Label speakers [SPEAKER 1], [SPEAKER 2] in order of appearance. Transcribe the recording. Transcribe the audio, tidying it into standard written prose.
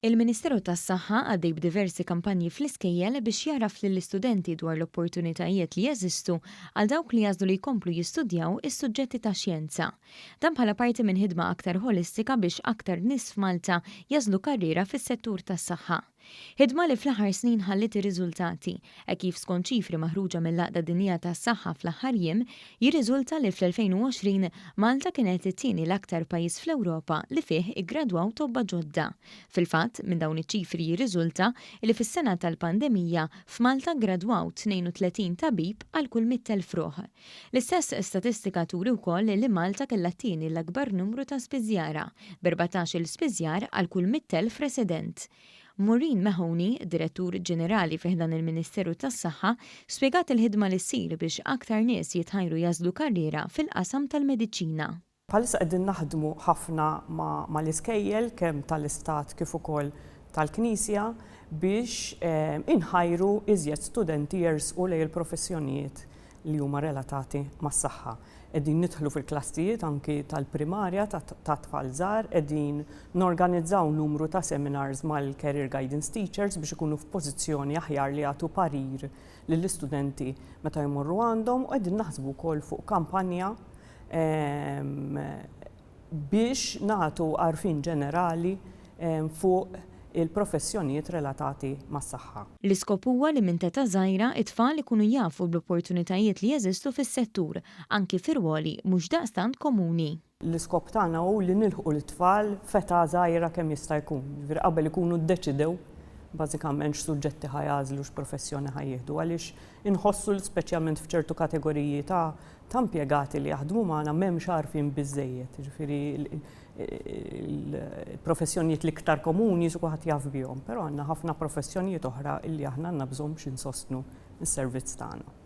[SPEAKER 1] Il-Ministeru tas-Saħħa għaddej b'diversi kampanji fl-iskejjel biex jgħarraf lill-istudenti dwar l-opportunitajiet li jeżistu għal dawk li jagħżlu li jkomplu jistudjaw is-suġġetti tax-xjenza. Dan bħala parti minn ħidma aktar ħolistika biex aktar nies f'Malta jagħżlu karriera fis-settur tas-saħħa. Ħidma li fl-aħħar snin ħalliet ir-riżultati, hekk kif skont ċifri maħruġa mill-Għaqda Dinjija tas-Saħħa fl-aħħar jiem, jirriżulta li fl-2020 Malta kienet it-tieni l-aktar pajjiż fl-Ewropa li fih iggradwaw tobba ġodda. Fil-fatt, minn dawn iċ-ċifri jirriżulta li fis-sena tal-pandemija, f'Malta ggradwaw 32 tabib għal kull 100,000 ruħ. L-istess statistika turi wkoll li Malta kellha t-tieni l-akbar numru ta' spiżjara, b'erbatax-il spiżjar għal kull 100,000 resident. Maureen Mahoney, Direttur Ġenerali fi ħdan il-Ministeru tas-Saħħa, spjegat il-ħidma li ssir biex aktar nies jitħajru jagħżlu karriera fil-qasam tal-mediċina.
[SPEAKER 2] Bħalissa qegħdin naħdmu ħafna mal-iskejjel kemm tal-Istat kif ukoll tal-Knisja biex inħajru iżjed studenti jersqu lejn il-professjonijiet li huma relatati mas-saħħa. Qegħdin nidħlu fil-klassijiet anki tal-primarja ta' tfal żgħar, qegħdin norganizzaw numru ta' seminars mal-career guidance teachers biex ikunu f'pożizzjoni aħjar li jagħtu parir lill-istudenti meta jmorru għandhom u qegħdin naħsbu wkoll fuq kampanja biex nagħtu għarfien ġenerali fuq il-professjonijiet relatati mas-saħħa.
[SPEAKER 1] L-iskop huwa li minn t'età żgħira t-tfal ikunu jafu bl-opportunitajiet li jeżistu fis-settur, anki fi rwoli mhux daqstant komuni.
[SPEAKER 2] L-iskop tagħna hu li nilħqu lit-tfal f'età żgħira kemm jista' jkun, jiġifieri qabel ikunu ddeċidew bażikament x'suġġetti ħa jagħżlu, x'professjoni ħa jieħdu għaliex inħossu li speċjalment f'ċertu kategoriji ta' ta' impjegati li jaħdmu magħna m'hemmx għarfien biżżejjed, jiġifieri il-professjonijiet l-iktar komuni jisu kulħadd jaf bihom, però għandna ħafna professjonijiet oħra li aħna għandna bżonn biex insostnu s-servizz tagħna.